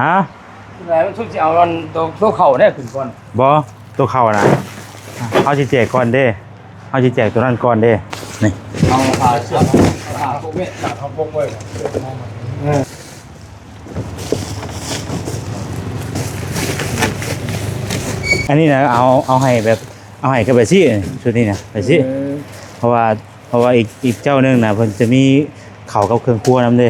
ຮະ? ແລ້ວມັນຊຸມຊິເອົາອັນໂຕ ໂຕເຂົ້າແດ່ຂຶ້ນກ່ອນ. ບໍ່ ໂຕເຂົ້ານະ ເຮົາຊິແຈກກ່ອນເດ້ ເຮົາຊິແຈກໂຕນັ້ນກ່ອນເດ້. ນີ້ ເອົາຜ້າເຊືອກ ຜ້າປົກເວະ ຜ້າປົກເວະ ເອີ ອັນນີ້ນະ ເອົາ ເອົາໃຫ້ແບບ ເອົາໃຫ້ກັບໄປຊີ້ ຊຸດນີ້ນະ ໄປຊີ້ ເອີ ເພາະວ່າ ເພາະວ່າອີກ ອີກເຈົ້າໜຶ່ງນະ ເພິ່ນຈະມີເຂົ້າກັບເຄື່ອງຄົວນຳເດ້.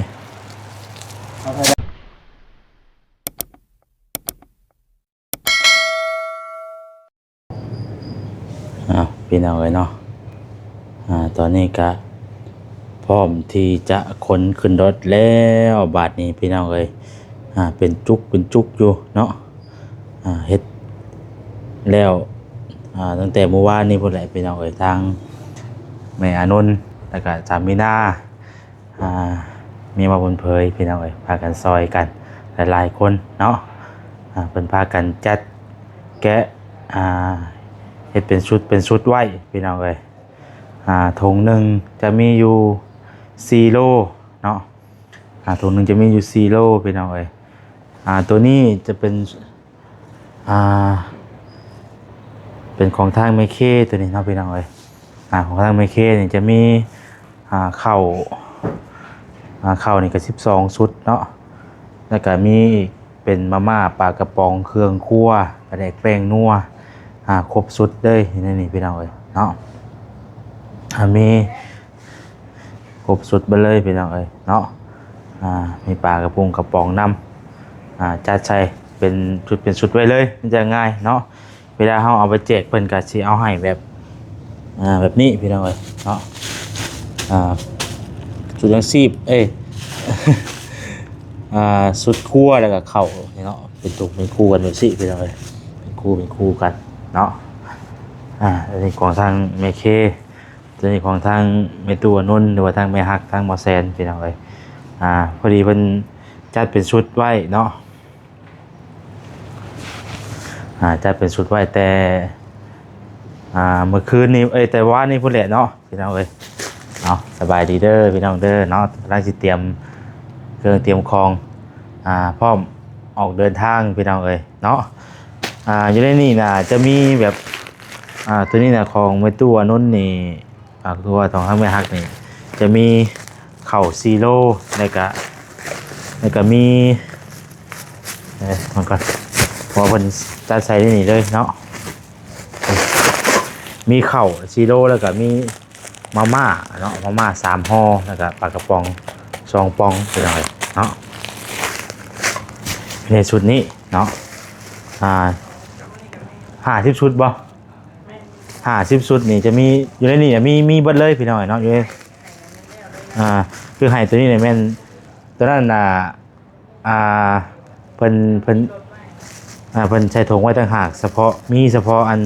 ອ້າວ ພີ່ນ້ອງເອີຍເນາະ ອາ ຕອນນີ້ກະພ້ອມທີ່ຈະຂົນຂຶ້ນລົດແລ້ວ ບາດນີ້ພີ່ນ້ອງເອີຍ ອາ ເປັນຈຸກເປັນຈຸກຢູ່ເນາະ ອາ ເຮັດແລ້ວ ອາ ຕັ້ງແຕ່ມື້ວານນີ້ພຸ້ນແຫຼະ ພີ່ນ້ອງເອີຍ ທາງແມ່ອານົນ ແລ້ວກະສາມີນາ ອາ ມີມາບຸນເຜີຍ ພີ່ນ້ອງເອີຍ ພາກັນຊ່ອຍກັນຫຼາຍໆຄົນເນາະ ອາ ເພິ່ນພາກັນຈັດແກະ ອາ ເຮັດເປັນຊຸດເປັນຊຸດໄວ້ ພີ່ນ້ອງເອີຍ ອາ ຖົງໜຶ່ງຈະມີຢູ່ສີ່ໂລເນາະ ອາ ຖົງໜຶ່ງຈະມີຢູ່ສີ່ໂລ ພີ່ນ້ອງເອີຍ ອາ ໂຕນີ້ຈະເປັນ ອ່າ ເປັນຂອງທາງແມ່ເຄໂຕນີ້ເນາະ ພີ່ນ້ອງເອີຍ ອ່າ ຂອງທາງແມ່ເຄນີ້ຈະມີ ອ່າ ເຂົ້າ ອ່າ ເຂົ້ານີ້ກໍສິບສອງຊຸດເນາະ ແລ້ວກໍມີເປັນມາມ່າ ປາກະປ໋ອງ ເຄື່ອງຄົວ ປາແດກ ແປ້ງນົວ ອ່າ ຄົບຊຸດເລີຍໃນນີ້ ພີ່ນ້ອງເອີຍເນາະ ອ່າ ມີ ຄົບຊຸດເບິດເລີຍພີ່ນ້ອງເອີຍເນາະ ອ່າ ມີປາກະປົງກະປ໋ອງນຳ ອ່າ ຈັດໃສ່ເປັນຊຸດເປັນຊຸດໄວ້ເລີຍ ມັນຈະງ່າຍເນາະ ເວລາເຮົາເອົາໄປແຈກເພິ່ນກະຊິເອົາໃຫ້ແບບ ອ່າ ແບບນີ້ພີ່ນ້ອງເອີຍເນາະ ອ່າ ຊຸດຍັງຊີບ ເອີຍ ອ່າ ຊຸດຄົວ ແລ້ວກະເຂົ້າເນາະ ເປັນຕຸກເປັນຄູ່ກັນແບບຊີ້ພີ່ນ້ອງເອີຍ ເປັນຄູ່ເປັນຄູ່ກັນເນາະ ອ່າ ອັນນີ້ຂອງທາງແມ່ເຄ ຕົວນີ້ຂອງທາງແມ່ຕູ້ອານົນ ຫຼືວ່າທາງແມ່ຮັກ ທາງໝໍແຊນ ພີ່ນ້ອງເອີຍ ອ່າ ພໍດີເພິ່ນຈັດເປັນຊຸດໄວ້ເນາະ ອ່າ ຈັດເປັນຊຸດໄວ້ແຕ່ ອ່າ ມື້ຄືນນີ້ ເອີຍ ແຕ່ວານນີ້ພຸ້ນແຫຼະເນາະ ພີ່ນ້ອງເອີຍ ເອົາ ສະບາຍດີເດີພີ່ນ້ອງເດີເນາະ ກຳລັງຊິຕຽມເຄື່ອງຕຽມຂອງ ອ່າ ພ້ອມອອກເດີນທາງ ພີ່ນ້ອງເອີຍ ເນາະ ອ່າ ຢູ່ໃນນີ້ນະຈະມີແບບ ອ່າ ໂຕນີ້ນະຂອງແມ່ຕູ້ອານົນນີ້ ອ່າ ຄືວ່າຂອງທາງແມ່ຮັກນີ້ຈະມີເຂົ້າສີ່ໂລ ແລ້ວກະ ແລ້ວກະມີ ເອີ ມັນກໍ ເພາະວ່າເພິ່ນຈັດໃສ່ໃນນີ້ເລີຍເນາະ ມີເຂົ້າສີ່ໂລ ແລ້ວກະມີ ມາມ່າເນາະ ມາມ່າສາມຫໍ່ ແລ້ວກະປາກະປ໋ອງສອງປ໋ອງ ພີ່ນ້ອງເອີຍເນາະ ໃນຊຸດນີ້ເນາະ ອ່າ ຫ້າສິບຊຸດບໍ່ ຫ້າສິບຊຸດນີ້ຈະມີ ຢູ່ໃນນີ້ມີ ມີເບິດເລີຍພີ່ນ້ອງເອີຍເນາະ ຢູ່ໃນ ອ່າ ຄືໃຫ້ໂຕນີ້ນີ້ແມ່ນ ໂຕນັ້ນນະ ອ່າ ເພິ່ນ ເພິ່ນ ອ່າ ເພິ່ນໃສ່ຖົງໄວ້ຕ່າງຫາກ ສະເພາະ ມີສະເພາະອັນ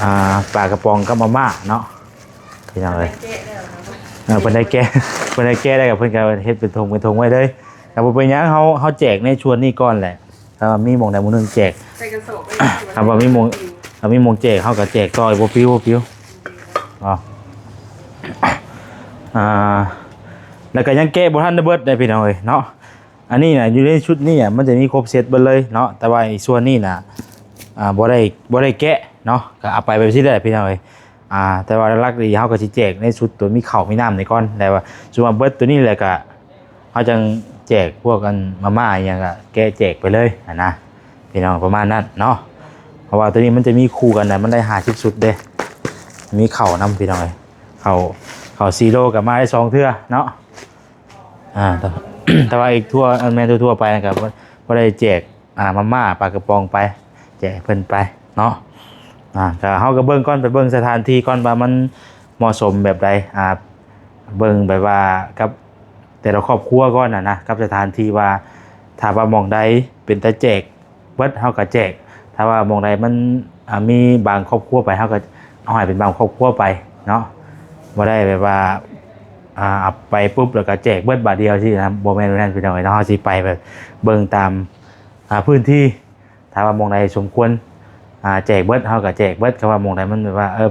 ອ່າ ປາກະປ໋ອງກັບມາມ່າເນາະ ພີ່ນ້ອງເອີຍ ເອີ ເພິ່ນໄດ້ແກະ ເພິ່ນໄດ້ແກະແລ້ວກໍເພິ່ນກໍເຮັດເປັນຖົງເປັນຖົງໄວ້ເລີຍ ກໍບໍ່ເປັນຫຍັງ ເຮົາ ເຮົາແຈກໃນສ່ວນນີ້ກ່ອນແຫຼະ ຖ້າວ່າມີໝ່ອງໃດໝ່ອງໜຶ່ງແຈກ ໃສ່ກະສອບໄວ້ ຖ້າວ່າມີໝ່ອງ ຖ້າມີໝ່ອງແຈກ ເຮົາກໍແຈກຕໍ່ ບໍ່ປິວ ບໍ່ປິວ ອໍ ອ່າ ແລ້ວກໍຍັງແກະບໍ່ທັນໄດ້ເບິດເດ້ພີ່ນ້ອງເອີຍເນາະ ອັນນີ້ນະ ຢູ່ໃນຊຸດນີ້ນະ ມັນຈະມີຄົບເຊັດເບິດເລີຍເນາະ ແຕ່ວ່າອີກສ່ວນນີ້ນະ ອ່າ ບໍ່ໄດ້ ບໍ່ໄດ້ແກະເນາະ ກໍເອົາໄປແບບຊີ້ແຫຼະພີ່ນ້ອງເອີຍ ອ່າ ແຕ່ວ່າຫຼັກໆນີ້ເຮົາກໍຊິແຈກໃນຊຸດຕົວມີເຂົ້າມີນ້ຳນີ້ກ່ອນ ແລ້ວວ່າຊຸດວ່າເບິດຕົວນີ້ແລ້ວກໍ ເຮົາຈັ່ງແຈກພວກອັນມາມ່າອີ່ຫຍັງກໍແກະແຈກໄປເລີຍຫັ້ນນະ ພີ່ນ້ອງ ປະມານນັ້ນເນາະ ເພາະວ່າຕົວນີ້ມັນຈະມີຄູ່ກັນນະ ມັນໄດ້ຫ້າສິບຊຸດເດ້ ມີເຂົ້ານຳ ພີ່ນ້ອງເອີຍ ເຂົ້າ ເຂົ້າສີ່ໂລກໍມາໄດ້ສອງເທື່ອເນາະ ອ່າ ແຕ່ ແຕ່ວ່າອີກທົ່ວ ອັນແມ່ນທົ່ວໆໄປນະ ກໍບໍ່ ບໍ່ໄດ້ແຈກ ອ່າ ມາມ່າ ປາກະປ໋ອງໄປ ແຈກໃຫ້ເພິ່ນໄປເນາະ ອ່າ ກໍເຮົາກໍເບິ່ງກ່ອນ ໄປເບິ່ງສະຖານທີ່ກ່ອນວ່າມັນເໝາະສົມແບບໃດ ອ່າ ເບິ່ງແບບວ່າກັບແຕ່ລະຄອບຄົວກ່ອນນະ ນະ ກັບສະຖານທີ່ວ່າ ຖ້າວ່າໝ່ອງໃດເປັນຕາແຈກເບິດ ເຮົາກໍແຈກ ຖ້າວ່າໝ່ອງໃດມັນ ອ່າ ມີບາງຄອບຄົວໄປ ເຮົາກໍເອົາໃຫ້ເປັນບາງຄອບຄົວໄປເນາະ ບໍ່ໄດ້ແບບວ່າ ອ່າ ເອົາໄປປຸບແລ້ວກໍແຈກເບິດບາດດຽວຊີ້ນະ ບໍ່ແມ່ນແນວນັ້ນພີ່ນ້ອງເອີຍເນາະ ເຮົາຊິໄປແບບເບິ່ງຕາມ ອ່າ ພື້ນທີ່ ຖ້າວ່າໝ່ອງໃດສົມຄວນ ອ່າ ແຈກເບິດ ເຮົາກໍແຈກເບິດ ຄັນວ່າໝ່ອງໃດມັນແບບວ່າ ເອີ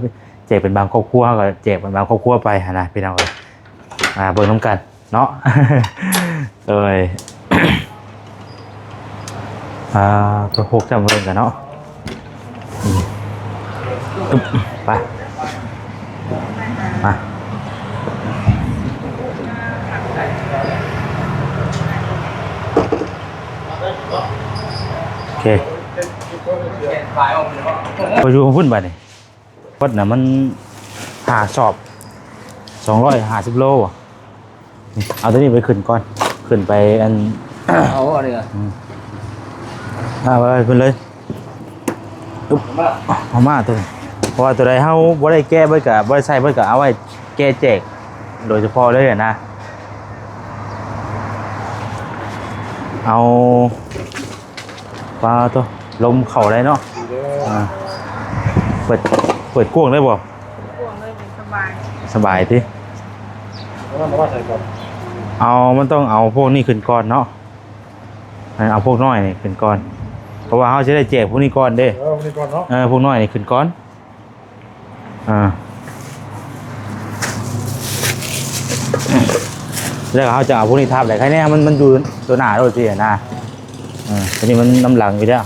ແຈກເປັນບາງຄອບຄົວ ເຮົາກໍແຈກເປັນບາງຄອບຄົວໄປຫັ້ນນະ ພີ່ນ້ອງເອີຍ ອ່າ ເບິ່ງນຳກັນເນາະ ໂດຍ ອ່າ ໂຕໂຄກຈຳເບິ່ງກັນເນາະ. ອືມ ປຶບ ໄປ ມາ ໂອເຄ ໄປຢູ່ພຸ້ນບາດນີ້. ເບິດນະ ມັນຫ້າສອບ ສອງຮ້ອຍຫ້າສິບໂລ. ເອົາໂຕນີ້ໄປຂຶ້ນກ່ອນ ຂຶ້ນໄປອັນ ເອົາອັນນີ້ ອືມ ເອົາໄປຂຶ້ນເລີຍ. ອຶບ ເອົາມາ ເອົາມາໂຕນີ້ ເພາະວ່າໂຕໃດເຮົາບໍ່ໄດ້ແກະເບິດກະ ບໍ່ໄດ້ໃຊ້ເບິດກະ ເອົາໄວ້ແກະແຈກໂດຍສະເພາະເລີຍນະ. ເອົາ ປາໂຕ ລົມເຂົ້າໄດ້ເນາະ. ອ່າ ເປີດ ເປີດກວ້າງໄດ້ບໍ່? ກວ້າງເລີຍ ສະບາຍ ສະບາຍຕິ. ເອົາ ມັນຕ້ອງເອົາພວກນີ້ຂຶ້ນກ່ອນເນາະ. ເອົາພວກນ້ອຍນີ້ຂຶ້ນກ່ອນ ເພາະວ່າເຮົາຊິໄດ້ແຈກພວກນີ້ກ່ອນເດ້. ເອີ ພວກນ້ອຍນີ້ຂຶ້ນກ່ອນ. ອ່າ ແລ້ວເຮົາຈະເອົາພວກນີ້ທັບໄດ້ ໃຄແນ່ ມັນ ມັນຢູ່ໂຕໜ້າໂລດຊີ້ນະ. ເອີ ໂຕນີ້ມັນນຳຫຼັງຢູ່ແລ້ວ.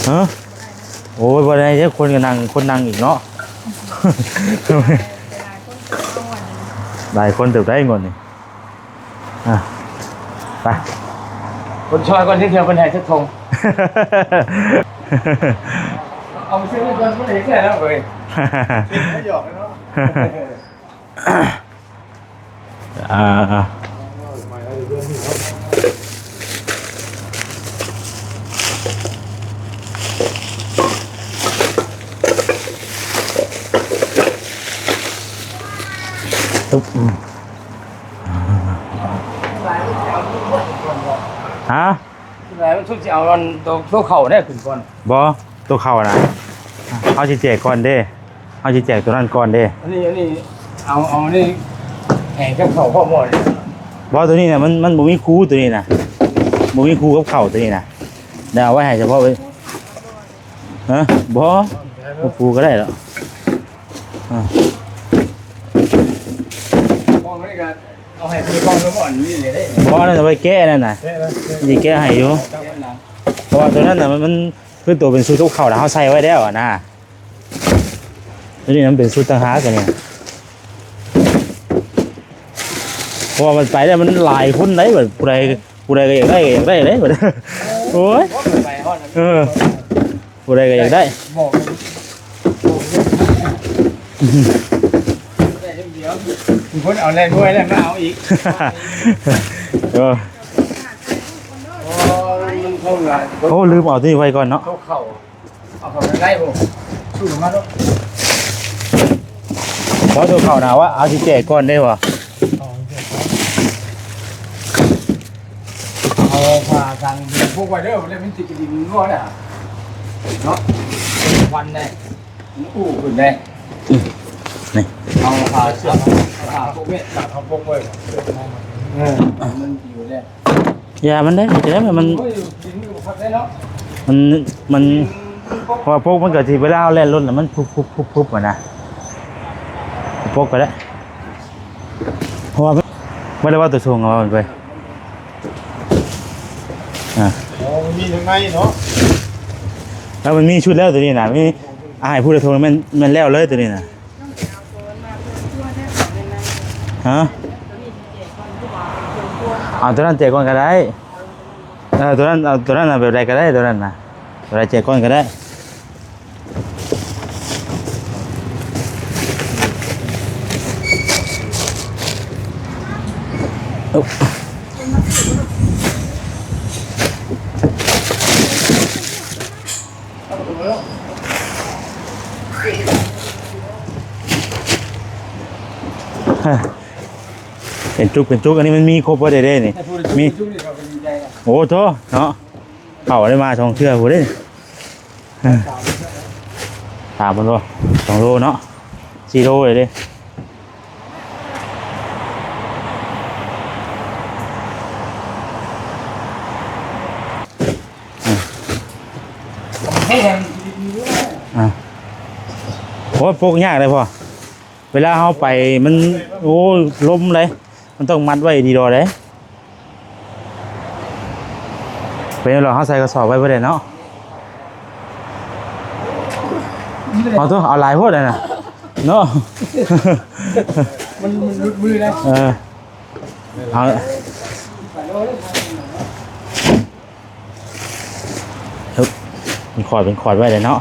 ຮະ? ໂອ້ຍ ບໍ່ໄດ້ເດ້ ຄົນກໍນັ່ງ ຄົນນັ່ງອີກເນາະ. ຫຼາຍຄົນເຕີບໄດ້ງວດນີ້. ອ່ະ ໄປ ຄົນຊ່ອຍກ່ອນ ທີ່ເທື່ອເພິ່ນໃຫ້ຈັກຖົງ ເອົາໄປຊື້ກ່ອນ ເພິ່ນໃຫ້ແຄ່ແລ້ວເວີຍ ຫຍອກເນາະ. ອ່າ ອືມ ຮະ? ແລ້ວມັນສຸດຊິເອົາອັນໂຕ ໂຕເຂົ້າແດ່ຂຶ້ນກ່ອນ. ບໍ່ ໂຕເຂົ້ານະ ເຮົາຊິແຈກກ່ອນເດ້ ເຮົາຊິແຈກໂຕນັ້ນກ່ອນເດ້. ອັນນີ້ ອັນນີ້ ເອົາ ເອົານີ້ແຫ່ກັບເຂົ້າພ້ອມບໍ່ນີ້? ບໍ່ ໂຕນີ້ນະ ມັນ ມັນບໍ່ມີຄູ ໂຕນີ້ນະ ບໍ່ມີຄູກັບເຂົ້າ ໂຕນີ້ນະ ດຽວເອົາໄວ້ໃຫ້ສະເພາະເລີຍ. ຮະ? ບໍ່ ບໍ່ປູກໍໄດ້ດອກ. ອ່າ ເອົາໃຫ້ເພິ່ນກ່ອນ ແລ້ວບໍ່ອັນນີ້ເລີຍເດ້. ບໍ່ ນັ້ນເອົາໄວ້ແກະນັ້ນນະ ແກະແລ້ວ ຊິແກະໃຫ້ຢູ່ ແກະນະ ເພາະວ່າໂຕນັ້ນນະ ມັນ ມັນຄືໂຕເປັນຊຸດກັບເຂົ້ານະ ເຮົາໃສ່ໄວ້ແລ້ວນະ. ໂຕນີ້ມັນເປັນຊຸດຕ່າງຫາກ ໂຕນີ້ ເພາະວ່າມັນໄປແລ້ວມັນຫຼາຍຄົນໄດ໋ ບັດຜູ້ໃດ ຜູ້ໃດກໍຢາກໄດ້ ກໍຢາກໄດ້ເດ້ບັດ. ໂອ້ຍ ໄປຮອດ ເອີ ຜູ້ໃດກໍຢາກໄດ້ ບອກເລີຍ ໄດ້ດຽວ ຄົນເອົາແລ້ວດ້ວຍແລ້ວມາເອົາອີກ. ເອີ ໂອ້ ມັນຄົນຫຼາຍ ໂອ້ ລືມເອົາໂຕນີ້ໄວ້ກ່ອນເນາະ ເຂົ້າ ເອົາເຂົ້າໄດ້ບໍ່? ສູ້ມາໂລດ ບໍ່ ໂຕເຂົ້ານະວ່າ ເອົາຊິແຈກກ່ອນເດ້ວ່າ ເອົາຜ້າສັງໂພກໄວ້ເດີ ແລ້ວມັນຊິໄປດິນບໍ່ນະເນາະ ຄວັນແດ່. ມັນອູ້ຂຶ້ນເດ້ ອືມ ນີ້ ເອົາຜ້າເຊືອກ ເອົາຜ້າປົກເວັດ ຜ້າເຂົາປົກໄວ້ ເອີ ມັນຢູ່ແລ້ວ ຢ່າມັນເດ້ ຈະໄດ້ມັນ ໂອ້ຍ ດິນມັນກໍບໍ່ຄັກເດ້ເນາະ ມັນ ມັນ ດິນມັນປົກ ເພາະວ່າປົກມັນກໍຊິ ເວລາເຮົາແລ່ນລົດນະ ມັນປຸບໆໆໆຫັ້ນນະ ປົກກໍໄດ້. ເພາະວ່າມັນ ບໍ່ໄດ້ວ່າຕົວສູງເອົາໄປ ອ່າ ອໍ ມັນມີທາງໃນເນາະ ແລ້ວມັນມີຊຸດແລ້ວຕົວນີ້ນະ ມີ ອ້າຍຜູ້ໃດໂທແມ່ນ ແມ່ນແລ້ວເລີຍຕົວນີ້ນະ ຮະ? ເອົາຕົວນັ້ນແຈກກ່ອນກໍໄດ້ ເອີ ຕົວນັ້ນ ເອົາຕົວນັ້ນນະ ແບບໃດກໍໄດ້ ຕົວນັ້ນນະ ແບບໃດແຈກກ່ອນກໍໄດ້. ເປັນຈຸກ ເປັນຈຸກ ອັນນີ້ມັນມີຄົບເບິດເດ້ນີ້ ມີ ໂອ້ໂທເນາະ ເຂົ້າໄດ້ມາສອງເທື່ອພຸ້ນເດ້. ສາມພັນບໍ່ ສອງໂລເນາະ ສີ່ໂລເລີຍເດ້. ອ່າ ໂອ້ຍ ປົກຍາກເດ້ພໍ່ ເວລາເຮົາໄປມັນ ໂອ້ຍ ລົມເດ້ ມັນຕ້ອງມັດໄວ້ດີດອເດ້. ເປັນແລ້ວເຮົາໃສ່ກະສອບໄວ້ບໍ່ໄດ້ເນາະ. ເອົາຕົວ ເອົາຫຼາຍໂພດຫັ້ນນະເນາະ. ມັນ ມັນຫຼຸດມືໄດ໋. ເອີ ເອົາ ເປັນຂອດເປັນຂອດໄວ້ເລີຍເນາະ.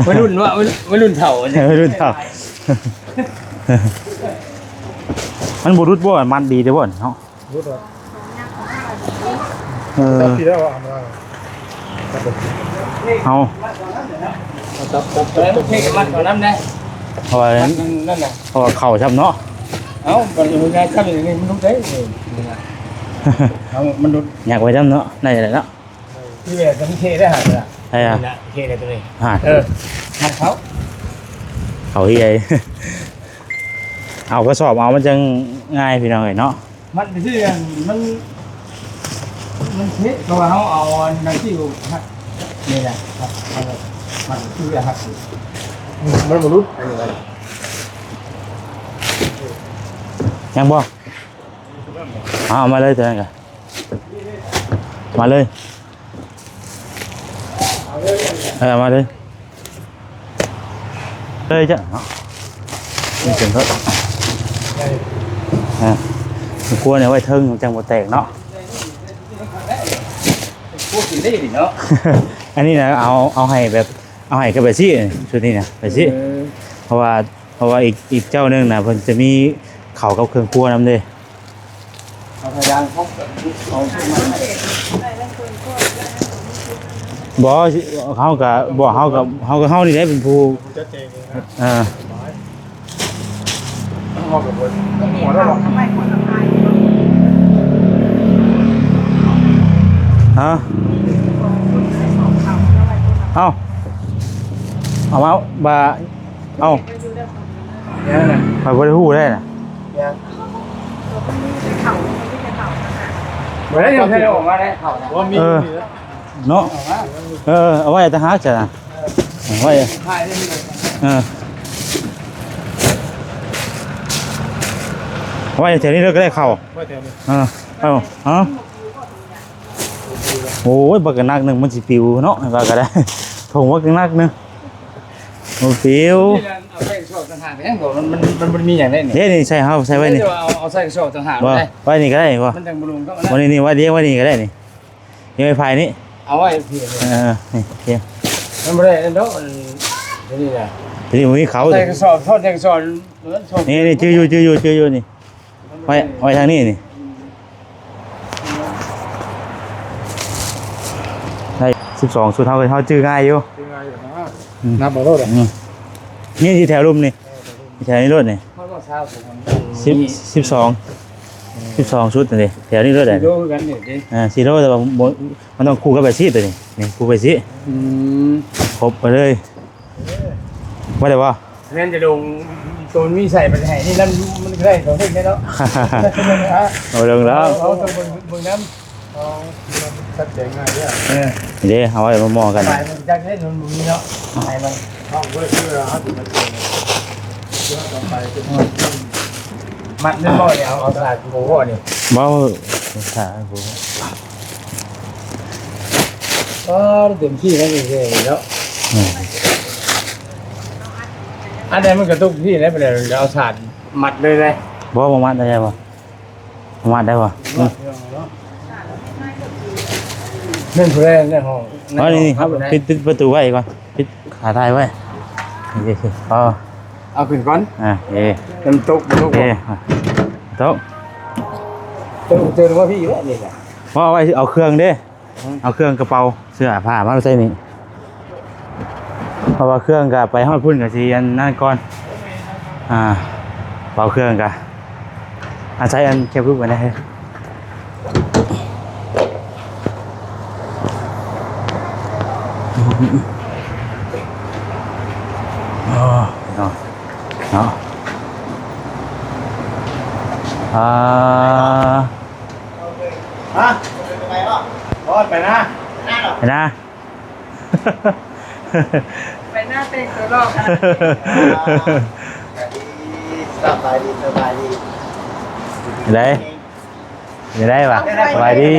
ໄວລຸ້ນວະ ໄວ ໄວລຸ້ນເຖົ້າອັນນີ້ ໄວລຸ້ນເຖົ້າ. ມັນບໍ່ຫຼຸດບໍ່ ມັດດີເດ້ບໍ່ເນາະ. ເອີ ເອົາ ເອົາ ເພກມັດເຂົ້ານຳແດ່ ເພາະວ່າ ມັດນັ້ນນະ ເພາະວ່າເຂົ້າຊ້ຳເນາະ. ເອົ້າ ມັນຫຼຸດໄດ້ ເອົາ ມັນຫຼຸດ ຍັກໄວ້ຊ້ຳເນາະ ໄດ້ແລ້ວເນາະ. ທີ່ແບບມັນເຄໄດ້ຫັ້ນລະ ໄດ້ອະ ນີ້ລະ ເຄໄດ້ຕົວນີ້ ຮະ ເອີ ມັດເຂົ້າ ເຂົ້າເຮຍ. ເອົາກະສອບເອົາ ມັນຈັ່ງງ່າຍພີ່ນ້ອງເອີຍເນາະ. ມັດໄປຊື່ ມັນ ມັນເພະ ເພາະວ່າເຮົາເອົາອັນນັ້ນທີ່ຮັດ ນີ້ແຫຼະ ຮັດ ເອົາແບບມັດຄືແບບຮັດ ມັນບໍ່ຫຼຸດ. ຍັງບໍ່? ເອົາມາເລີຍ ຕົວນັ້ນກະ ມາເລີຍ. ເອີ ມາເລີຍ ເລີຍຈ້ະເນາະ. ນີ້ເປັນລົດ ອ່າ ຄວນເອົາໄວ້ເທິງ ມັນຈັ່ງບໍ່ແຕກເນາະ. ອັນນີ້ນະ ເອົາ ເອົາໃຫ້ແບບ ເອົາໃຫ້ກັບໄປຊີ້ ຊຸດນີ້ນະ ໄປຊີ້. ເອີ ເພາະວ່າ ເພາະວ່າອີກ ອີກເຈົ້າໜຶ່ງນະ ເພິ່ນຈະມີເຂົ້າກັບເຄື່ອງຄົວນຳເດ້. ເອົາໄຟດາງເຂົາ ເອົາຂຶ້ນມາ ບໍ່ ເຮົາກະ ບໍ່ ເຮົາກະ ເຮົາກະ ເຮົານີ້ແຫຼະເປັນຜູ້ຈັດແຈງເອງນະ. ເອີ ເຮົາກະບໍ່ ຮະ ເອົາ ເອົາມາ ບາ ເອົ້າ ແນວນັ້ນນະ ຂ້ອຍບໍ່ໄດ້ຮູ້ເດ້ນະ. ຍັງ ບໍ່ໄດ້ ຍັງບໍ່ໄດ້ອອກມາໄດ້ເຂົ້ານະ. ບໍ່ມີ ເອີ ເນາະ ເອີ ເອົາໄວ້ຕ່າງຫາກຊັ້ນນະ ເອົາໄວ້ ເອີ ເອົາໄວ້ແຖວນີ້ເລີຍກະໄດ້ເຂົ້າ ໄວ້ແຖວນີ້ ເອີ ເອົາ ເອົາ. ໂອ້ຍ ບັກໜັກໜຶ່ງ ມັນຊິປິວເນາະ ວ່າກະໄດ້ ຖົງບັກໜັກໜຶ່ງ ມັນປິວ. ເອົາໃສ່ກະສອບຕ່າງຫາກ ຍັງບໍ່ ມັນ ມັນ ມັນບໍ່ມີຫຍັງໄດ້ນີ້. ເດ້ນີ້ ໃສ່ ເຮົາໃສ່ໄວ້ນີ້ ເອົາ ເອົາໃສ່ກະສອບຕ່າງຫາກ ບໍ່ ໄວ້ນີ້ກະໄດ້ບໍ່? ມັນຈັ່ງບໍ່ລົງເນາະ. ບໍ່ ນີ້ ນີ້ ໄວ້ ວາງໄວ້ນີ້ກະໄດ້ນີ້ ນີ້ ໄວ້ພາຍນີ້ ເອົາໄວ້ພີ້ ເອີ ນີ້ ມັນບໍ່ໄດ້ດອກ ອັນນີ້ນະ ທີນີ້ບໍ່ມີເຂົ້າ ໃສ່ກະສອບ ຖອດໃສ່ກະສອບ ນີ້ ນີ້ ຈື່ຢູ່ ຈື່ຢູ່ ຈື່ຢູ່ນີ້. ໄວ້ ໄວ້ທາງນີ້ນີ້ ໄດ້ສິບສອງຊຸດ ເຮົາ ເຮົາຈື່ງ່າຍຢູ່ ຈື່ງ່າຍຢູ່ນະ. ອືມ ນັບເອົາໂລດ ອືມ ນີ້ທີ່ແຖວລຸ່ມນີ້ ເອີ ແຖວນີ້ໂລດນີ້ ສິບ ສິບສອງ ສິບສອງຊຸດນີ້ ແຖວນີ້ໂລດ ສີ່ໂລຄືກັນນີ້ຕິ ອ່າ ສີ່ໂລ ແຕ່ວ່າບໍ່ ມັນຕ້ອງຄູ່ກັບໃບຊີດຕົວນີ້ ນີ້ຄູ່ໃບຊີດ ອືມ ຄົບໄປເລີຍ. ວ່າໄດ້ບໍ່? ແມ່ນຈະລົງໂຕມີໃສ່ໄປໃຫ້ນີ້ນັ້ນ ມັນກະໄດ້ໂຕນີ້ແດ່ເນາະ. ເອົາລົງແລ້ວ ເອົາ ເອົາໂຕເບິ່ງ ເບິ່ງນຳ ເອົາ ມັນຊັດແຈງງ່າຍເດ້. ເອີ ນີ້ເດ້ ເຮົາໄວ້ມາໝໍ້ກັນ ສາຍມັນຈັກເດ້ ມັນບໍ່ມີເນາະ ສາຍມັນ ເຮົາບໍ່ໄດ້ເຊື່ອ ເຮົາຊິມາເຊື່ອ ເຊື່ອຕໍ່ໄປ ມັດແມ່ນບໍ່ນີ້? ເອົາ ເອົາສາຍບໍ່ພໍນີ້ ບໍ່ ສາຍບໍ່ພໍ. ອໍ ເຕັມທີ່ແລ້ວນີ້ເນາະ. ອືມ ອັນໃດມັນກະຕົກທີ່ແລ້ວ ໄປແລ້ວເອົາສານມັດເລີຍເດ້. ບໍ່ ບໍ່ມັດໄດ້ບໍ່? ບໍ່ມັດໄດ້ບໍ່? ອືມ ແມ່ນຜູ້ໃດໃນຫ້ອງ ອໍ ໃນຫ້ອງ ນີ້ ນີ້ ໃນຫ້ອງ ປິດ ປິດປະຕູໄວ້ກ່ອນ ປິດຂາທ້າຍໄວ້. ອໍ ເອົາຂຶ້ນກ່ອນ ອ່າ ເອີ ມັນຕົກ ມັນຕົກ ເອີ ຕົກ ຕົກ ເຕີນວ່າພີ່ແຫຼະນີ້ນະ ເອົາໄວ້ເອົາເຄື່ອງເດ້. ເອົາເຄື່ອງກະເປົາເສື້ອຜ້າມາໃສ່ນີ້ ເພາະວ່າເຄື່ອງກະໄປຮອດພຸ້ນກະຊິອັນນັ້ນກ່ອນ ອ່າ ເປົາເຄື່ອງກະ ອາໄສອັນແຄບລູກໄວ້ແດ່. ອໍ ເນາະ ເນາະ ອ່າ ຮະ ໂອ້ຍ ໄປນາ ໄປນາ ໄປນາແຕ່ງຕົວຫຼອກ ອ່າ ສະບາຍດີ ສະ ສະບາຍດີ ສະບາຍດີ ໄດ້ ໄດ້ວະ ສະບາຍດີ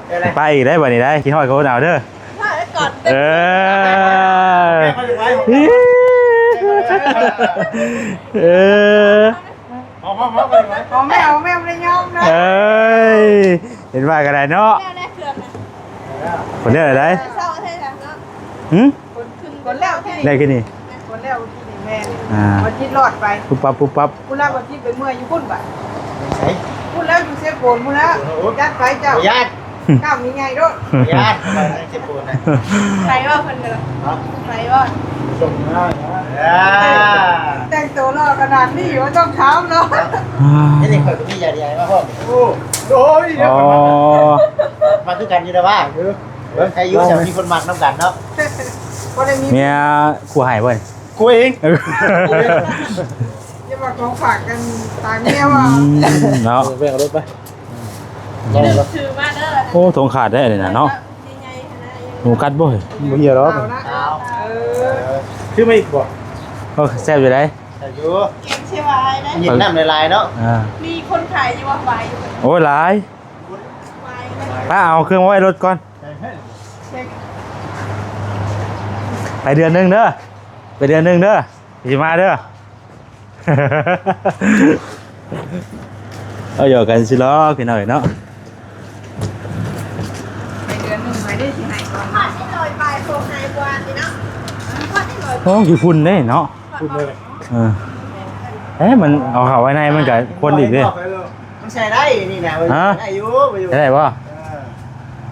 ໄດ້ລະ ໄປອີກໄດ້ບັດນີ້ໄດ້ ຄິດຮອດກໍອົດເອົາເດີ ເອີ ເອີ ເອົາ ເອົາ ເອົາ ເອົາ ເອົາ ບໍ່ໄດ້ຍອມນະ ເອີຍ ເຫັນວ່າກໍໄດ້ເນາະ ແລ້ວໄດ້ເຄື່ອງນະ ຄົນແລ້ວໄດ້ ເຊົ້າແທ້ເນາະ ຫື ຄົນຂຶ້ນ ຄົນແລ້ວທີ່ນີ້ ໄດ້ຄືນີ້ ຄົນແລ້ວທີ່ນີ້ແມ່ນ ອ່າ ວັນທິດລອດໄປ ປຸບປັບ ປຸບປັບ ພຸ້ນລະວັນທິດໄປເມື່ອຍຢູ່ພຸ້ນບາດ ໃສ ພຸ້ນແລ້ວຢູ່ເຊໂປນພຸ້ນລະ ໂອ້ ຈັດໄປເຈົ້າ ບໍ່ຢ້ານ ກ້າມໃຫຍ່ໂດດ ບໍ່ຢ້ານ ໄປເຊໂປນນະ ໄປບໍ່ເພິ່ນກໍ ຮະ ໄປບໍ່ ສົ່ງມາ ອ່າ ແຕ່ງໂຕຫຼໍ່ຂະໜາດນີ້ບໍ່ຕ້ອງຖາມເນາະ ອ່າ ນີ້ຂ້ອຍກໍມີຢາດີໃຫ້ມາພ້ອມ ໂອ້ ໂອ້ຍ ອໍ ມາຄືກັນຢູ່ເດ້ວ່າ ເອີ ເບິ່ງໃຜຢູ່ ແຕ່ມີຄົນມັກນຳກັນເນາະ ບໍ່ໄດ້ມີ ເມຍ ผัວให้บ่ กูเอง อย่ามาของฝากกันตายเมียว่ะ อืม เนาะ แบ่งรถไป ถือมาเด้อ โอ้ ถงขาดได้นี่นะเนาะ ใหญ่ๆนะ หนูกัดบ่ บ่เหี่ยหรอก เอานะ เอา เออ คือมาอีกบ่ ก็แซ่บอยู่ได้ แซ่บอยู่ แกงเขียวหวานนะ เห็นน้ำหลายๆเนาะ อ่า มีคนขายอยู่ว่าไว โอ้ย หลาย ไวนะ ป้าเอาเครื่องมาไว้รถก่อน ไปเดือนหนึ่งเด้อ ไปเดือนหนึ่งเด้อ สิมาเด้อ เอาหยอกกันสิลอกพี่น้องเนาะ ไปเดือนหนึ่งไปได้สิให้ก่อน โอ้ ขี้ฝุ่นเด้เนาะ ฝุ่นเลย เออ เอ๊ะ มันเอาเข้าไว้ในมันก็ควนอีกเด้ มันใส่ได้นี่นะ ฮะ ได้อยู่ ได้บ่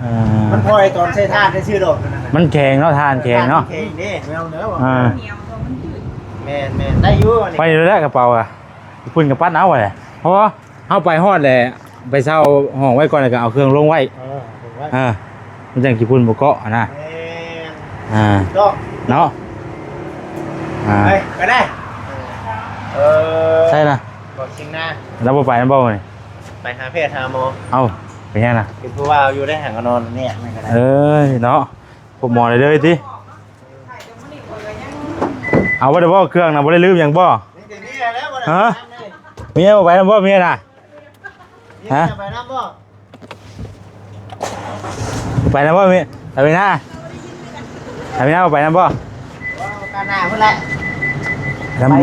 เออ เออ มันพอไอ้ตอนใส่ถ่านซื่อๆดอกนั่นน่ะ มันแข็งเนาะ ถ่านแข็งเนาะ ถ่านมันแข็งเด้ แนวเด้อ อ่า เหนียวตัวมันยืด แม่นๆ ได้อยู่อันนี้ ไปเลยแหละกระเป๋าอะ ขี้ฝุ่นก็ปัดเอาแหละ เพราะว่าเฮาไปฮอดแหละ ไปเช่าห้องไว้ก่อน แล้วก็เอาเครื่องลงไว้ เออ ลงไว้ เออ มันจั่งขี้ฝุ่นบ่เกาะหั้นนะ แม่น อ่า ถูกต้อง เนาะ อ่า ไป ก็ได้ เออ ใช่นะ บอกชิงหน้า แล้วบ่ไปนำบ่นี่ ไปหาแพทย์หาหมอ เอ้า เป็นหยังนะ เป็นผู้ว่าอยู่ได้หังก็นอนเนี่ย มันก็ได้ เอ้ย เนาะ พบหมอได้เลยติ เอาบ่ได้บ่ เครื่องนะ บ่ได้ลืมหยังบ่ ฮะ เมียบ่ไปนำบ่ เมียน่ะ ฮะ เมียไปนำบ่ ไปนำบ่ เมีย ไปนำ ไปนำ ไปนำบ่ โอกาสหน้าพุ้นแหละ นำ ไป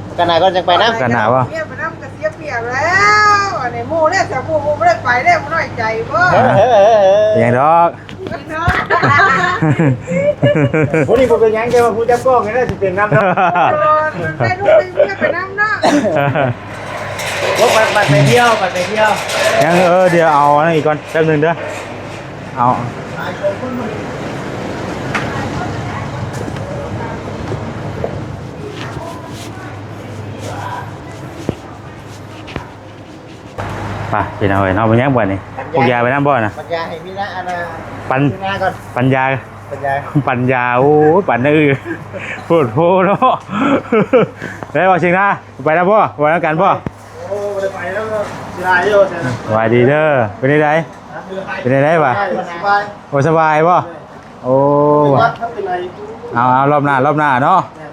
โอกาสหน้าก่อนจั่งไปนำ โอกาสหน้าบ่ เมียไปนำก็เสียเปรียบแล้ว อันนี้หมู่เนี่ย สาวหมู่ หมู่บ่ได้ไปแล้ว บ่น้อยใจบ่ เออ เออ เออ เออ เป็นหยังดอก ผู้นี้บ่เป็นหยัง แต่ว่าผู้จับกล้องนี่แหละสิเป็นนำเนาะ เออ เป็นลูกเป็นเมียไปนำเนาะ ว่าไป ไป ไปเที่ยว ไป ไปเที่ยว ยัง เออ เดี๋ยวเอาอันนั้นอีกก่อน แป๊บหนึ่งเด้อ เอา ไป พี่น้องเอ้ยเนาะ บ่ยังบ่นี่ ปัญญา พวกยาไปนำบ่น่ะ ปัญญาให้มีนะ อันน่ะ ปัญ ปัญญาก่อน ปัญญา ปัญญา ปัญญา โอ้ย ปัญญา อื้อ โพดโพเนาะ ได้บ่เชียงนา ไปนำบ่ ไปนำกันบ่ โอ้ บ่ได้ไปแล้ว สิหลายอยู่ สบายดีเด้อ เป็นจั่งใด เป็นจั่งใดวะ สบาย โอ้ สบายบ่ โอ้ เอา เอา รอบหน้า รอบหน้าเนาะ แม่น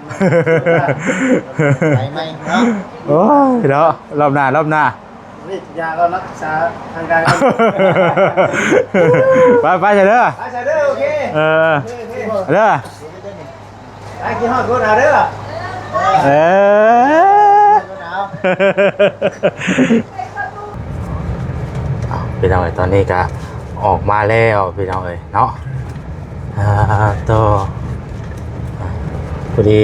ๆ ไปใหม่เนาะ โอ้ย เนาะ รอบหน้า รอบหน้า นี่ยาเรารักษาทางการ ไป ไปซะเด้อ ไปซะเด้อ โอเค เออ โอเค เด้อ ไปกินฮอดรถเอาเด้อ เออ เอา พี่น้องเอ้ย ตอนนี้ก็ออกมาแล้วพี่น้องเอ้ยเนาะ อ่า ต่อ พอดี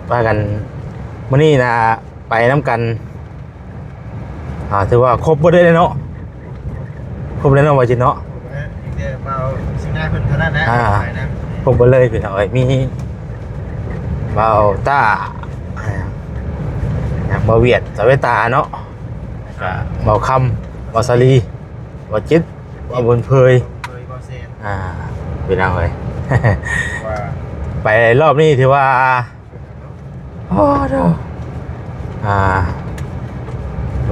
ว่ากัน มื้อนี้นะ ไปนำกัน อ่า ถือว่าครบเบิดเลยเนาะ ครบเลยเนาะ ว่าจิตเนาะ เดี๋ยวเบาสิงหน้าเพิ่นเท่านั้นนะ อ่า ไปนะ ครบเบิดเลยพี่น้องเอ้ย มีเบาต้า อ่า เบาเวียด สาเวตาเนาะ แล้วก็เบาคำ เบาสาลี เบาจิต เบาบุญเพย เบาเซน อ่า พี่น้องเอ้ย ว่า ไปรอบนี้ถือว่า โอ้โธ่ อ่า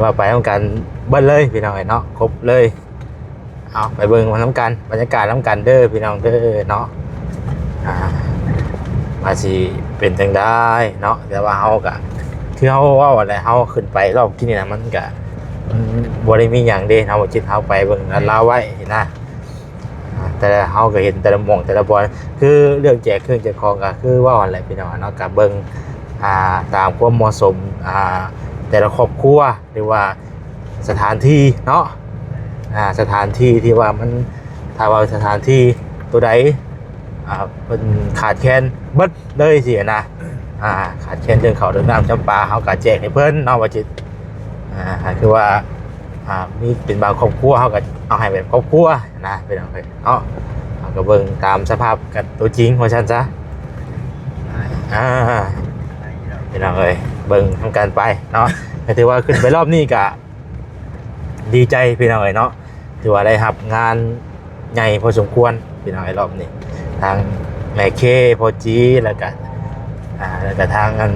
ว่าไปนำกันเบิดเลยพี่น้องเอ้ยเนาะ ครบเลย เอาไปเบิ่งนำกัน บรรยากาศนำกันเด้อพี่น้องเด้อเนาะ อ่า ว่าสิเป็นจั่งใดเนาะ แต่ว่าเฮาก็ ຄືເຮົາເວົ້າຫັ້ນແຫຼະ ເຮົາຂຶ້ນໄປລອບທີ່ນີ້ນະ ມັນກະ ມັນບໍ່ໄດ້ມີຫຍັງເດ້ ເຮົາ ບໍ່ຈິດ ເຮົາໄປເບິ່ງລາວໄວ້ນະ ອ່າ ແຕ່ລະ ເຮົາກໍເຫັນແຕ່ລະໝ່ອງແຕ່ລະບ່ອນ ຄືເລື່ອງແຈກເຄື່ອງແຈກຂອງກໍຄືເວົ້າຫັ້ນແຫຼະພີ່ນ້ອງເນາະ ກໍເບິ່ງ ອ່າ ຕາມຄວາມເໝາະສົມ ອ່າ ແຕ່ລະຄອບຄົວ ຫຼືວ່າສະຖານທີ່ເນາະ ອ່າ ສະຖານທີ່ທີ່ວ່າມັນ ຖ້າວ່າສະຖານທີ່ໂຕໃດ ອ່າ ເພິ່ນຂາດແຄນເບິດ ເລີຍຊີ້ນະ ອ່າ ຂາດແຄນເລື່ອງເຂົ້າເລື່ອງນ້ຳຈຳປາ ເຮົາກໍແຈກໃຫ້ເພິ່ນເນາະ ວ່າຊິ ອ່າ ຄືວ່າ ອ່າ ມີເປັນບາງຄອບຄົວ ເຮົາກໍເອົາໃຫ້ແບບຄອບຄົວນະ ພີ່ນ້ອງເອີຍເນາະ ເຮົາກໍເບິ່ງຕາມສະພາບກັນຕົວຈິງວ່າຊັ້ນຊະ ອ່າ ພີ່ນ້ອງເອີຍ ເບິ່ງນຳກັນໄປເນາະ ກໍຖືວ່າຂຶ້ນໄປລອບນີ້ກໍ ດີໃຈພີ່ນ້ອງເອີຍເນາະ ຖືວ່າໄດ້ຮັບງານໃຫຍ່ພໍສົມຄວນພີ່ນ້ອງເອີຍ ລອບນີ້ ທັງແມ່ເຄ ພໍ່ຈີ ແລ້ວກະ ອ່າ ແລ້ວກະທາງອັນ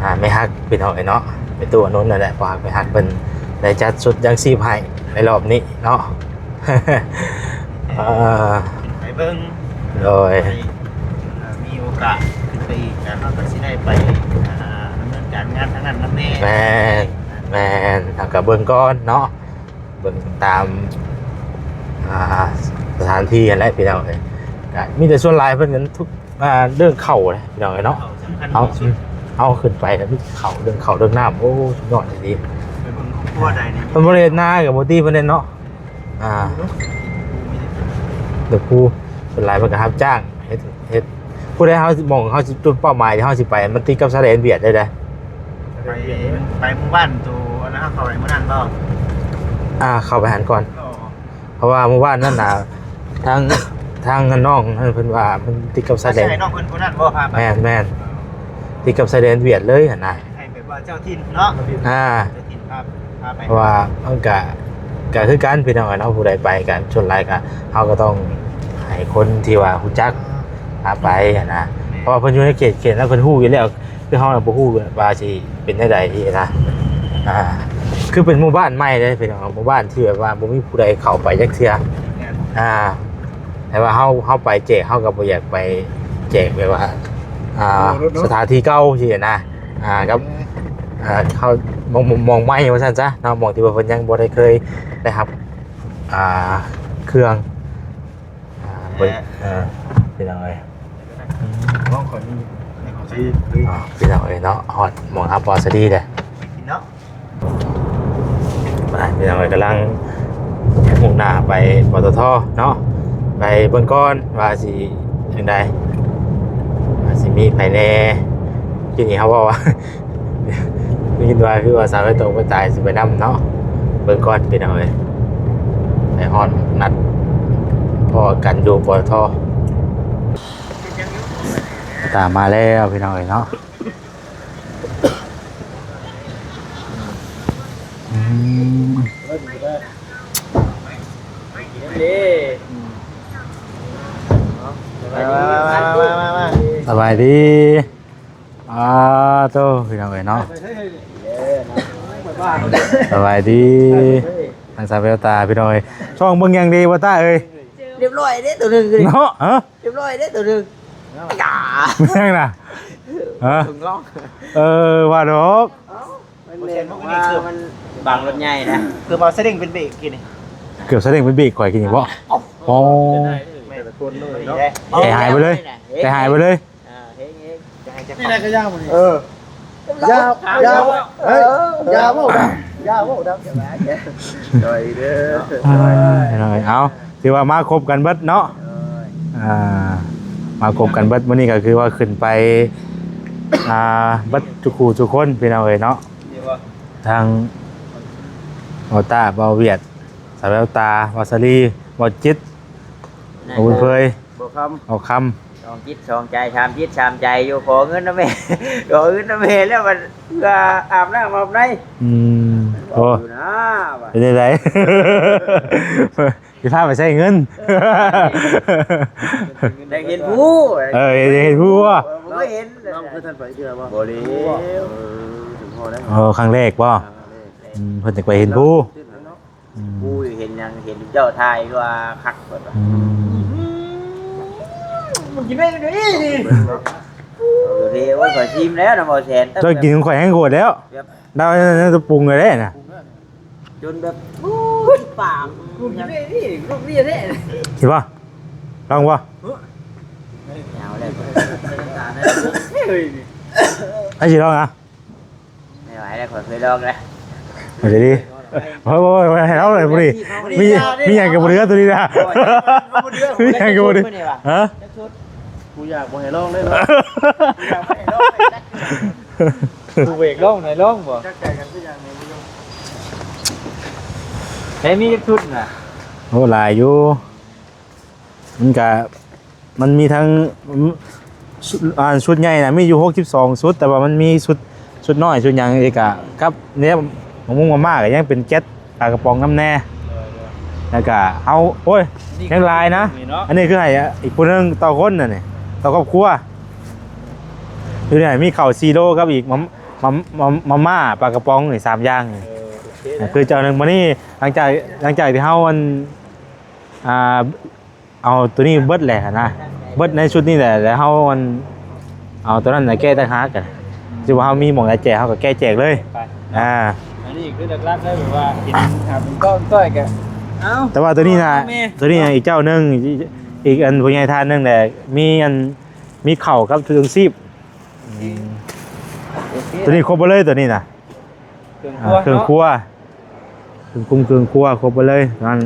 ອ່າ ແມ່ຮັກພີ່ນ້ອງເອີຍເນາະ ແມ່ຕູ້ອານຸນນັ້ນແຫຼະ ພໍ່ຮັກແມ່ຮັກເພິ່ນໄດ້ຈັດຊຸດຍັງຊີບໃຫ້ໃນລອບນີ້ເນາະ ເອີ ໄປເບິ່ງ ໂດຍ ໄປ ອ່າ ມີໂອກາດຂຶ້ນໄປອີກ ແລ້ວເຮົາກໍຊິໄດ້ໄປ ອ່າ ດຳເນີນການງານທາງນັ້ນນຳແດ່ ແມ່ນ ແມ່ນ ເຮົາກໍເບິ່ງກ່ອນເນາະ ເບິ່ງຕາມ ອ່າ ສະຖານທີ່ຫັ້ນແຫຼະພີ່ນ້ອງເອີຍ ກະມີແຕ່ສ່ວນຫຼາຍເພິ່ນກັນທຸກ ອ່າ ເລື່ອງເຂົ້າແຫຼະພີ່ນ້ອງເອີຍເນາະ ເຂົ້າສຳຄັນ ເຮົາ ທີ່ສຸດ ເຮົາຂຶ້ນໄປແລ້ວມີແຕ່ເຂົ້າ ເລື່ອງເຂົ້າເລື່ອງນ້ຳ ໂອ້ ສຸດຍອດອີ່ຫຼີ ໄປເບິ່ງຄອບຄົວໃດນີ້ ເພິ່ນບໍ່ໄດ້ເຮັດນາກໍບໍ່ຕິເພິ່ນເດ້ເນາະ ອ່າ ເດີຄູ ສ່ວນຫຼາຍເພິ່ນກໍຮັບຈ້າງເຮັດ ເຮັດ ຜູ້ໃດເຮົາ ໝ່ອງເຮົາຊິ ຈຸດເປົ້າໝາຍທີ່ເຮົາຊິໄປ ມັນຕິດກັບຊາຍແດນຫວຽດເດ້ ໄປ ໄປໝູ່ບ້ານໂຕອັນນັ້ນ ເຮົາເຂົ້າໄປມື້ນັ້ນບໍ່? ອ່າ ເຂົ້າໄປຫັ້ນກ່ອນ ອໍ ເພາະວ່າໝູ່ບ້ານນັ້ນນະ ທາງ ທາງນ້ອງນັ້ນເພິ່ນວ່າມັນຕິດກັບຊາຍແດນ ໃຫ້ນ້ອງເພິ່ນຜູ້ນັ້ນບໍ່ພາໄປ? ແມ່ນໆ ຕິດກັບຊາຍແດນຫວຽດເລີຍຫັ້ນນະ ໃຫ້ແບບວ່າເຈົ້າຖິ່ນເນາະ ອ່າ ເຈົ້າຖິ່ນພາ ພາໄປ ເພາະວ່າມັນກະ ກະຄືກັນພີ່ນ້ອງເນາະ ຜູ້ໃດໄປກະ ສ່ວນຫຼາຍກະ ເຮົາກໍຕ້ອງໃຫ້ຄົນທີ່ວ່າຮູ້ຈັກພາໄປຫັ້ນນະ ແມ່ນ ເພາະວ່າເພິ່ນຢູ່ໃນເຂດ ເຂດນັ້ນເພິ່ນຮູ້ຢູ່ແລ້ວ ຄືເຮົານະບໍ່ຮູ້ວ່າຊິເປັນແນວໃດຊີ້ນະ ອ່າ ຄືເປັນໝູ່ບ້ານໃໝ່ເດ້ພີ່ນ້ອງ ໝູ່ບ້ານທີ່ແບບວ່າບໍ່ມີຜູ້ໃດເຂົ້າໄປຈັກເທື່ອ ແມ່ນ ອ່າ ແຕ່ວ່າເຮົາ ເຮົາໄປແຈກ ເຮົາກໍບໍ່ຢາກໄປແຈກແບບວ່າ ອ່າ ສະຖານທີ່ເກົ່າຊີ້ນະ ອ່າ ກັບ ອ່າ ເຮົາ ໝ່ອງ ໝ່ອງໃໝ່ວ່າຊັ້ນຊະເນາະ ໝ່ອງທີ່ວ່າເພິ່ນຍັງບໍ່ໄດ້ເຄີຍໄດ້ຮັບ ອ່າ ເຄື່ອງ ອ່າ ເບິ່ງ ເອີ ພີ່ນ້ອງເອີຍ ອ່າ ພີ່ນ້ອງເອີຍເນາະ ຮອດໝ່ອງຮັບບໍສະດີແລ້ວ ໄປ ພີ່ນ້ອງເອີຍ ກຳລັງມຸ່ງໜ້າໄປ ປຕທ ເນາະ ໄປເບິ່ງກ່ອນວ່າຊິຈັ່ງໃດ ວ່າຊິມີໃຜແດ່ ທີ່ນີ້ເຮົາເວົ້າວ່າ ໄດ້ຍິນວ່າຄືວ່າສາວໄປຕົກໄປຕາຍຊິໄປນຳເນາະ ເບິ່ງກ່ອນພີ່ນ້ອງເອີຍ ໄປຮອດນັດພໍ້ກັນຢູ່ ປຕທ ຕາມມາແລ້ວພີ່ນ້ອງເອີຍເນາະ ອືມ ສະບາຍດີ ສະບາຍດີ ອ່າ ໂຕ ພີ່ນ້ອງເອີຍເນາະ ສະບາຍດີ ທາງສາວແວວຕາ ພີ່ນ້ອງເອີຍ ຊ່ອງເບິ່ງຢ່າງດີ ບໍ່ຕາເອີຍ ຮຽບຮ້ອຍເດ້ໂຕໜຶ່ງ ເນາະ ຮະ ຮຽບຮ້ອຍເດ້ໂຕໜຶ່ງ ຫຍັງນະ ຮະ ເອີ ວ່າດອກ ມັນແມ່ນວ່າມັນບັງລົດໃຫຍ່ນະ ເກືອບເອົາສະເດັ້ງເປັນເບຣກກີ້ນີ້ ເກືອບສະເດັ້ງເປັນເບຣກຂ້ອຍກີ້ນີ້ບໍ ໂອ້ ແຕ່ຫາຍໄປເລີຍ ແຕ່ຫາຍໄປເລີຍ ອ່າ ເຮັງໆ ນີ້ແຫຼະກໍຍາວນີ້ ເອີ ຢ່າ ຢ່າ ເອີ ຢ່າເວົ້າດັງ ຢ່າເວົ້າດັງ ໂດຍເດີ ອ່າ ເອົາ ຖືວ່າມາຄົບກັນເບິດເນາະ ອ່າ ມາຄົບກັນເບິດ ມື້ນີ້ກໍຄືວ່າຂຶ້ນໄປ ອ່າ ເບິດທຸກຄູ່ທຸກຄົນ ພີ່ນ້ອງເອີຍເນາະ ທັງ ເບົາຕ້າ ເບົາຫວຽດ ສາວແວວຕາ ເບົາສາລີ ເບົາຈິດ ເບົາບຸນເຜີຍ ເບົາຄຳ ເບົາຄຳ ສອງຈິດສອງໃຈ ສາມຈິດສາມໃຈຢູ່ ຂໍເງິນນຳແມ່ ຂໍເງິນນຳແມ່ແລ້ວບັດ ເພື່ອອາບນ້ຳອາບໃນ ອືມ ໂອ້ ເປັນຈັ່ງໃດ ຊິພາໄປໃຊ້ເງິນ ຢາກເຫັນພູ ເອີ ຢາກເຫັນພູບໍ່ ບໍ່ເຄີຍເຫັນ ນ້ອງເຄີຍທັນໄປເທື່ອບໍ່ ບໍ່ເລີຍ ເອີ ເອີ ຄັ້ງແລກບໍ່ ອືມ ເພິ່ນຢາກໄປເຫັນພູ ອືມ ຜູ້ເຫັນຫຍັງ ເຫັນເຈົ້າຖ່າຍວ່າຄັກເພິ່ນວ່າ ອືມ ມັນກິນໄດ້ເດ້ນີ້ ເອີ ເດ ໂອ້ຍ ຂ້ອຍຊີມແລ້ວນະ ບໍ່ແຊນ ເຈົ້າກິນຂອງຂ້ອຍແຮງໂຫດແລ້ວ ແບບ ດາວນັ້ນຈະປຸງເລີຍເດ້ນະ ຈົນແບບ ໂອ້ຍ ປາກ ກູກິນໄດ້ນີ້ ລູກເລຍແທ້ ເຫັນບໍ່? ລອງບໍ່? ເອົາແລ້ວ ເຮີ້ຍ ໃຜຊິລອງອະ? ບໍ່ໄຫວແລ້ວ ຂ້ອຍເຄີຍລອງແລ້ວ ເອົາດີໆ ໂອ້ຍ ໂອ້ຍ ໃຫ້ລອງເລີຍຜູ້ນີ້ ມີ ມີຫຍັງກໍບໍ່ເຫຼືອຕົວນີ້ນະ ມີຫຍັງກໍບໍ່ເຫຼືອ ຮະ? ກູຢາກບໍ່ໃຫ້ລອງເລີຍເນາະ ກູຢາກບໍ່ໃຫ້ລອງເລີຍ ກູເວກລອງ ໃຫ້ລອງບໍ່? ຈັກໃຈກັນຄືຫຍັງນີ້ ບໍ່ຢາກ ແລ້ວມີຈັກຊຸດນະ? ໂອ້ ຫຼາຍຢູ່ ມັນກະ ມັນມີທັງ ອາ ຊຸດໃຫຍ່ນະ ມີຢູ່ຫົກສິບສອງຊຸດ ແຕ່ວ່າມັນມີຊຸດ ຊຸດນ້ອຍ ຊຸດຫຍັງອີກກະ ກັບແນວໝາກມຸ້ງມາມ່າກະຍັງເປັນແກັດປາກະປ໋ອງນຳແດ່ ແລ້ວກະເຮົາ ໂອ້ຍ ຍັງຫຼາຍນະ ອັນນີ້ຄືໃຫ້ອີກຜູ້ໜຶ່ງຕໍ່ຄົນນະນີ້ ຕໍ່ຄອບຄົວ ຢູ່ນີ້ມີເຂົ້າສີ່ໂລກັບອີກມາ ມາ ມາ ມາມ່າປາກະປ໋ອງນີ້ສາມຢ່າງນີ້ ເອີ ໂອເຄ ຄືເຈົ້າໜຶ່ງ ມື້ນີ້ ຫຼັງຈາກ ຫຼັງຈາກທີ່ເຮົາ ອັນ ອ່າ ເອົາໂຕນີ້ເບິດແຫຼະຫັ້ນນະ ເບິດໃນຊຸດນີ້ແຫຼະ ແລ້ວເຮົາ ອັນ ເອົາໂຕນັ້ນນະແກະຕ່າງຫາກ ຄືວ່າເຮົາມີໝ່ອງໃດແຈກ ເຮົາກໍແກະແຈກເລີຍ ໄປ ອ່າ ອັນນີ້ຄືຫຼັກໆເລີຍ ແບບວ່າກິນ ອ່າ ເປັນກ້ອນກ້ອຍກໍ ເອົາ ແຕ່ວ່າໂຕນີ້ນະ ໂຕນີ້ນະ ອີກເຈົ້າໜຶ່ງ ອີກ ອີກອັນຜູ້ໃຫຍ່ທ່ານໜຶ່ງແຫຼະ ມີອັນ ມີເຂົ້າກັບຖົງຊີບ ອືມ ໂອເຄ ໂຕນີ້ຄົບເບິດເລີຍ ໂຕນີ້ນະ ເຄື່ອງຄົວ ອ່າ ເຄື່ອງຄົວ ເນາະ ເຄື່ອງກຸ້ງເຄື່ອງຄົວຄົບເບິດເລີຍນັ້ນ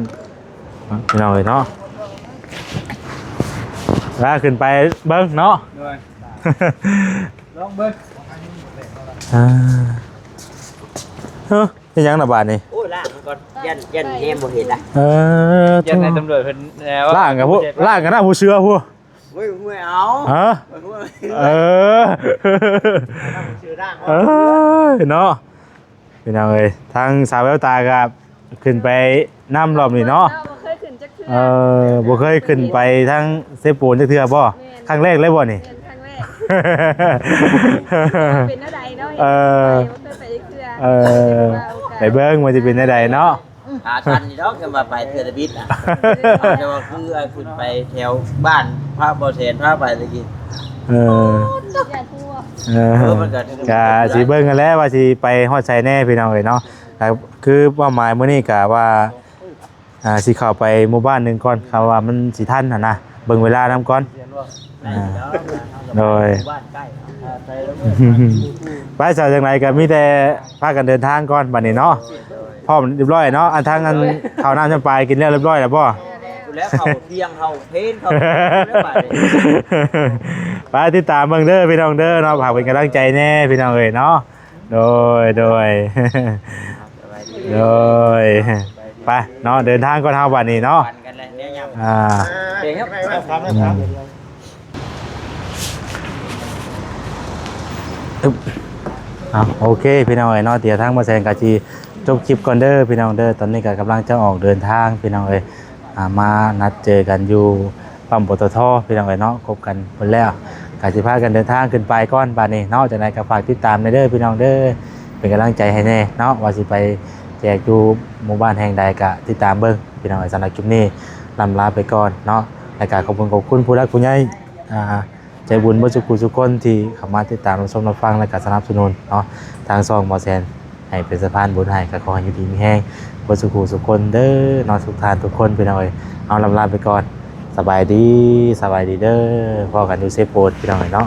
ພີ່ນ້ອງເອີຍເນາະ ລາຂຶ້ນໄປເບິ່ງເນາະ ໂດຍ ລອງເບິ່ງ ອ່າ ເອີ ເຮັດຫຍັງນະບາດນີ້? ໂອ້ຍ ລ້າງມັນກ່ອນ ຢ້ານ ຢ້ານແຮມບໍ່ເຫັນລະ ເອີ ຢ້ານນາຍຕຳຫຼວດເພິ່ນ ລ້າງກັບຜູ້ ລ້າງກັບໜ້າຜູ້ເຊື່ອຜູ້ ໂອ້ຍ ຫ້ວຍເອົາ ຮະ ໂອ້ຍ ເອີ ຊື່ນາງ ເອີ ເນາະ ພີ່ນ້ອງເອີຍ ທາງສາວແວວຕາກໍຂຶ້ນໄປນຳລອບນີ້ເນາະ ບໍ່ເຄີຍຂຶ້ນຈັກເທື່ອ ເອີ ບໍ່ເຄີຍຂຶ້ນໄປທາງເຊໂປນຈັກເທື່ອບໍ່? ແມ່ນ ຄັ້ງແລກເລີຍບໍ່ນີ້? ແມ່ນ ຄັ້ງແລກ ເປັນແນວໃດເນາະ ເອີ ບໍ່ເຄີຍໄປຈັກເທື່ອ ເອີ ໄປເບິ່ງວ່າຊິເປັນແນວໃດເນາະ. ຂາສັ່ນຢູ່ດອກ ແຕ່ວ່າໄປເທື່ອລະບິດນະ ແຕ່ວ່າຄື ອ່າ ຂຶ້ນໄປແຖວບ້ານພະບໍ່ແສນພາໄປຕະກີ້ ເອີ ເອີ ເອີ ມັນກໍ ກະຊິເບິ່ງກັນແຫຼະວ່າຊິໄປຮອດໃສແດ່ພີ່ນ້ອງເອີຍເນາະ ກໍຄືເປົ້າໝາຍມື້ນີ້ກະວ່າ ອ່າ ຊິເຂົ້າໄປໝູ່ບ້ານໜຶ່ງກ່ອນ ຖ້າວ່າມັນຊິທັນຫັ້ນນະ ເບິ່ງເວລານຳກ່ອນ ອ່າ ໂດຍ ໄປຊະ ຈັ່ງໃດກໍມີແຕ່ພາກັນເດີນທາງກ່ອນບັດນີ້ເນາະ ພ້ອມຮຽບຮ້ອຍເນາະ ອັນທາງອັນເຂົ້ານ້ຳຈຳປາກິນແລ້ວຮຽບຮ້ອຍແລ້ວບໍ່? ແລ້ວເຂົ້າທ່ຽງເຂົ້າເພນເຂົ້າແລ້ວບາດນີ້ ໄປຕິດຕາມເບິ່ງເດີພີ່ນ້ອງເດີເນາະ ຝາກເປັນກຳລັງໃຈແດ່ພີ່ນ້ອງເອີຍເນາະ ໂດຍ ໂດຍ ສະບາຍດີ ໂດຍ ໄປເນາະ ເດີນທາງກ່ອນເຮົາບັດນີ້ເນາະ ອ່າ ເອົາ ໂອເຄ ພີ່ນ້ອງເອີຍເນາະ ດຽວທາງບໍ່ແສນກໍຊິຈົບຄລິບກ່ອນເດີພີ່ນ້ອງເດີ ຕອນນີ້ກໍກຳລັງຈະອອກເດີນທາງພີ່ນ້ອງເອີຍ ອ່າ ມານັດເຈີກັນຢູ່ປ້ຳ ປຕທ ພີ່ນ້ອງເອີຍເນາະ ຄົບກັນເພິ່ນແລ້ວ ກໍຊິພາກັນເດີນທາງຂຶ້ນໄປກ່ອນບາດນີ້ເນາະ ຈັ່ງໃດກໍຝາກຕິດຕາມແດ່ເດີພີ່ນ້ອງເດີ ເປັນກຳລັງໃຈໃຫ້ແດ່ເນາະ ວ່າຊິໄປແຈກຢູ່ໝູ່ບ້ານແຫ່ງໃດກໍຕິດຕາມເບິ່ງພີ່ນ້ອງເອີຍ ສຳລັບຄລິບນີ້ລ່ຳລາໄປກ່ອນເນາະ ແລ້ວກໍຂອບຄຸນ ຂອບຄຸນຜູ້ຫຼັກຜູ້ໃຫຍ່ ອ່າ ໃຈບຸນເບິດສູ່ຜູ້ສູ່ຄົນທີ່ເຂົ້າມາຕິດຕາມ ຮັບຊົມ ຮັບຟັງ ແລະກໍສະໜັບສະໜູນເນາະ ທາງຊ່ອງໝໍແຊນໃຫ້ເປັນສະພານບຸນໃຫ້ ກໍຂໍໃຫ້ຢູ່ດີມີແຮງເບິດສູ່ຜູ້ສູ່ຄົນເດີເນາະ ທຸກທ່ານທຸກຄົນ ພີ່ນ້ອງເອີຍ ເຮົາລ່ຳລາໄປກ່ອນ ສະບາຍດີ ສະບາຍດີເດີ ພໍ້ກັນຢູ່ເຊໂປນ ພີ່ນ້ອງເອີຍເນາະ.